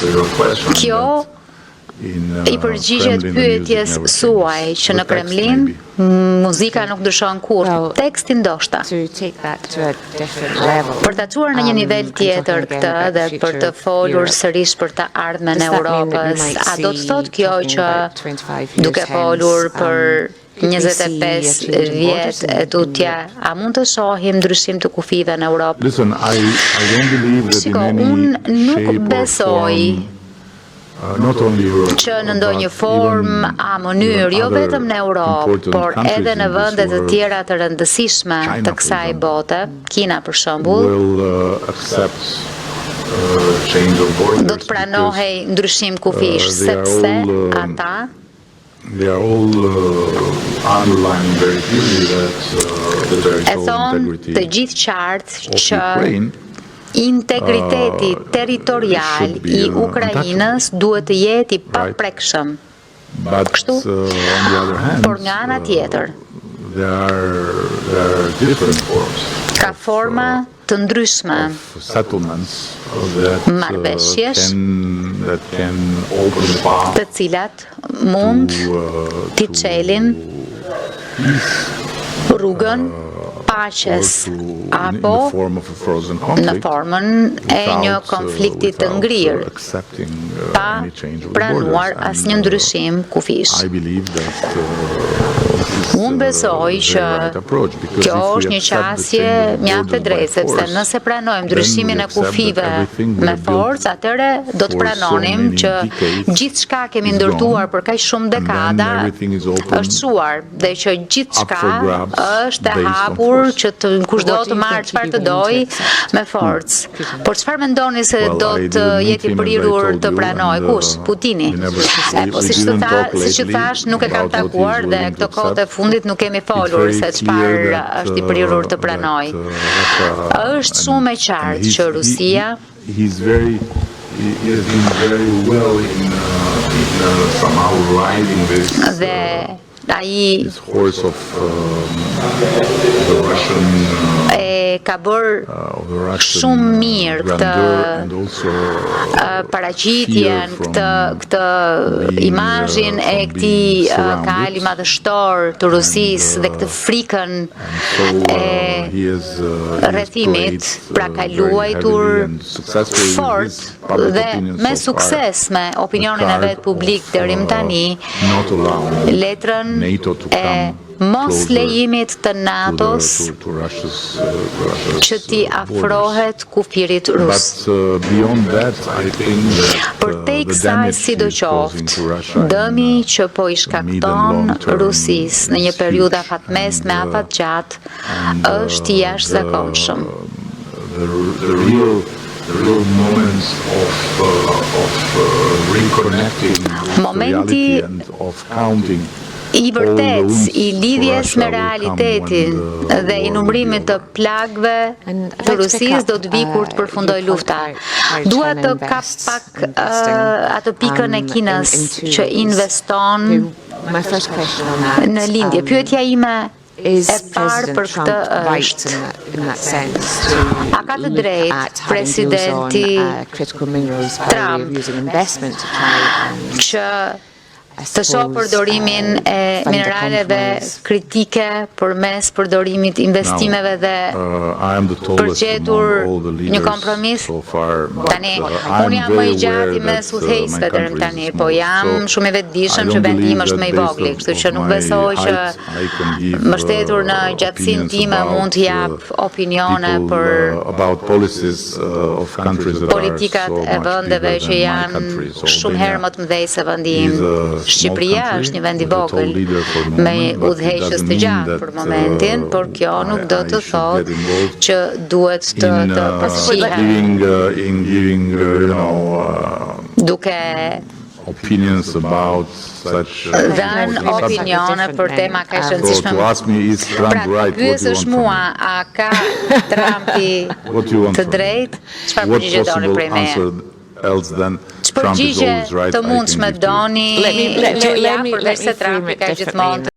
Kjo i përgjigjet pyetjes suaj që në Kremlin muzika nuk ndryshon kurrë, teksti ndoshta. Për ta çuar në një nivel tjetër këtë dhe për të folur sërish për të ardhmen e Europës, a do të thotë kjo që duke folur për 25 vjet e tutje, a mund të shohim ndryshim të kufijve në Europë? Shiko, unë nuk besoj që në ndonjë formë a mënyrë, jo vetëm në Europë, por edhe në vende të tjera të rëndësishme të kësaj bote, Kina për shembull, do të pranohej ndryshim kufish, sepse ata They are all underlining very clearly that the e thonë të gjithë qartë që integriteti territorial i Ukrajinës duhet të jetë i paprekshëm. Kështu, por nga ana tjetër, ka forma të ndryshme marrëveshjesh të cilat mund t'i çelin rrugën paqes apo në formën e një konflikti të ngrirë pa pranuar asnjë ndryshim kufish. Unë besoj që kjo është një qasje mjaft e drejtë, sepse nëse pranojmë ndryshimin e kufijve me forcë, atëherë do të pranonim që gjithçka kemi ndërtuar për kaq shumë dekada është shuar dhe që gjithçka është e hapur që të kushdo të marrë çfarë të dojë me forcë. Por çfarë mendoni se do të jetë i prirur të pranojë kush? Putini. E po siç të tha, siç ju thash, nuk e kam takuar dhe këto kohët e fundit nuk kemi folur se çfarë është i prirur të pranojë. Është shumë e qartë që Rusia He's very he has been very well in somehow riding this dhe ai this horse of the Russian e ka bërë shumë mirë këtë paraqitjen, këtë këtë imazhin e këtij kali madhështor të Rusisë dhe këtë frikën e rrethimit, pra ka luajtur fort dhe me sukses me opinionin e vet publik deri më tani, letrën e mos lejimit të NATO-s që t'i afrohet kufirit rus. Përtej kësaj sidoqoftë, dëmi që po i shkakton Rusisë në një periudhë afatmesme afatgjatë është i jashtëzakonshëm. The real the real moments of reconnecting with Momenti reality and of counting i vërtet i lidhjes me realitetin dhe i numrimit të plagëve të Rusisë do të vi kur të përfundoj lufta. Dua të kap pak atë pikën e Kinës që investon në lindje. Pyetja ime e parë për këtë është, a ka të drejtë presidenti Trump që të shoh përdorimin e mineraleve kritike përmes përdorimit investimeve dhe për gjetur një kompromis? Tani, unë jam më i gjati mes udhëheqësve deri më tani, po jam shumë i vetëdijshëm që vendi im është më i vogli, kështu që nuk besoj që mbështetur në gjatësinë time mund të jap opinione për politikat e vendeve që janë shumë herë më të mëdhej se vendi im. Shqipëria është një vend i vogël me udhëheqës të gjatë për momentin, por kjo nuk do të thotë që duhet të të përfshihem duke opinions about such dhënë opinione për tema kaq të rëndësishme. So to ask me is Trump pra, right? What do you want mua, a ka Trumpi të drejtë? Çfarë përgjigje doni prej meje? Else than Ç'përgjigje të mundshme doni? Let me let me let me përveç se Trumpi ka gjithmonë.